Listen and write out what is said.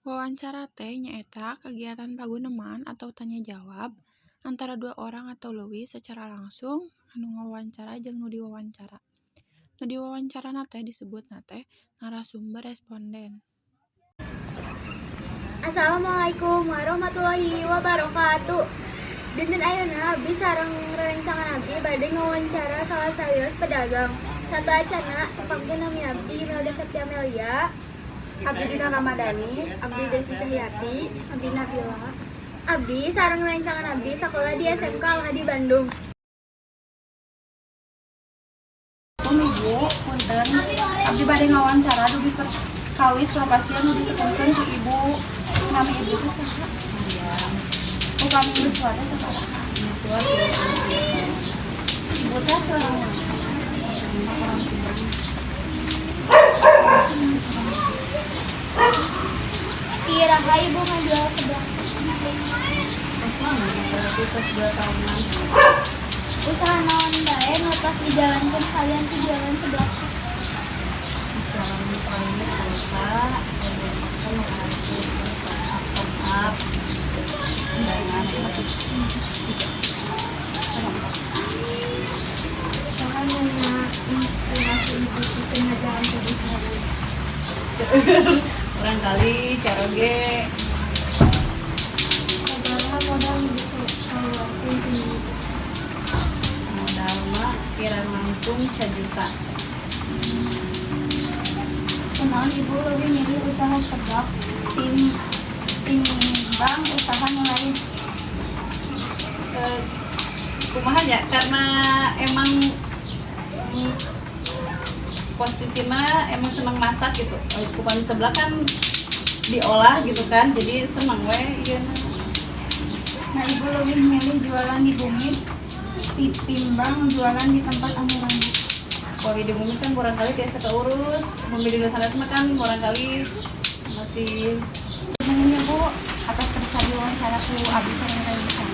Wawancara teh nyaeta kegiatan paguneman atau tanya jawab antara dua orang atau leuwih secara langsung anu ngawawancara jeung nu diwawancara. Nu diwawancara teh disebutna teh narasumber responden. Assalamualaikum warahmatullahi wabarakatuh. Dinten ayeuna abdi sareng rerencangan abdi bade ngawancara salah sawios pedagang. Sateuacanna, tepangkeun, nami abdi Melda Septia Melia. Abdi Dina Ramadhani, Abdi Desi Cahyati, Abdi Nabila. Abdi sareng rerencangan abdi sakola di SMK Al Hadi Bandung. Om, Ibu, punten. Abdi bade ngawancara dugi perkawis profesi anu ditekunkeun ku Ibu. Nami Ibu teh saha? Upami yuswa teh sabaraha? Yuswa 33. Ibu teh seorang mana? Orang Sumedang. Ti iraha Ibu ngajual seblak? Tos lama, berarti tos 2 tahunan. Usaha naon bae nu tos dijalankeun salian ti jualan seblak? Jalan paling pulsa, kemudian makan makanan, terus top up, top up undangan. Saha nu inspirasi Ibu pikeun ngajalankeun usaha ieu? Barangkali caroge. Sabaraha modal nu dikeluarkeun ku Ibu? Modal mah kirang langkung 1 juta. Kunaon Ibu leuwih milih usaha seblak tinimbang usaha nu lain? Kumaha nya, karena emang posisinya emang seneng masak gitu. Upami seblak kan diolah gitu kan, jadi seneng we ieu. Nah, Ibu lebih milih jualan di bumi titimbang jualan di tempat anu rame? Upami di bumi kan barangkali tiasa keurus, upami di sanes mah kan barangkali masih. Nuhun ya, Bu, atas kersa diwawancara ku abdi sareng rencana.